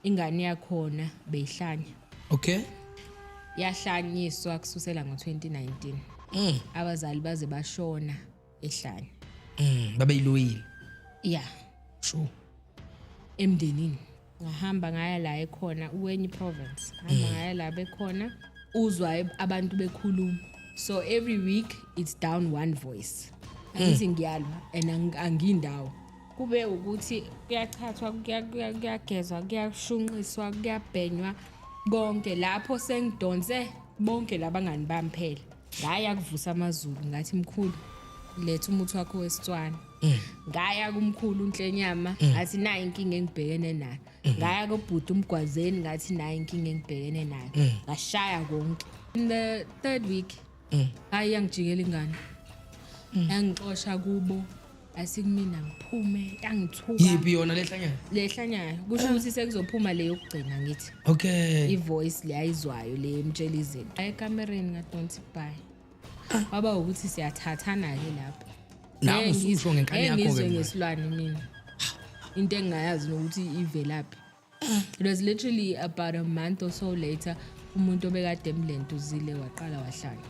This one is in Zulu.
Ingane yakhona beyihlanya. Yahlanyiswa kususela ngo-2019. Abazali baze bashona ehlanya. Babeyiloyile. Yeah. Emndenini. Ngahamba ngaya la ekhona, kwenye province. Hamba ngaya la bekhona, uzwa abantu bekhuluma. So every week it's down one voice. Angithi ngiyalwa and angindawo. Kube ukuthi kuyachathwa, kuyagezwa, kuyashunqiswa, kuyabhenywa konke. Lapho sengidonse bonke labangani bami phela. Ngaya kuvusa amaZulu, ngathi, "Mkhulu, letha umuthi wakho wesitswana." Ngaya kumkhulu uNhlenyama, ngathi, "Nayi inkinga engibhekene nayo." Ngaya kubhuti umgwazeni, ngathi, "Nayi inkinga engibhekene nayo." Ngashaya konke. In the third week, hayi, yangijikela ingane, yangixosha kubo, asikumina ngiphume, yangithuka. Yiphi yona lehlanyana? Lehlanyayo. Kusho ukuthi sekuzophuma le yokugcina, ngithi ivoice le ayizwayo, le emtshela izinto. Ekamereni ngadonsa ibhayi, kwaba ukuthi siyathathana-ke lapho. Nawe Ngeke ususho ngenkani ngeke yakho-ke ngizwe manje. ngesilwane mina, into engingayazi nokuthi ivelaphi. It was literally about a month or so later, umuntu obekade emlentuzile waqala wahlala.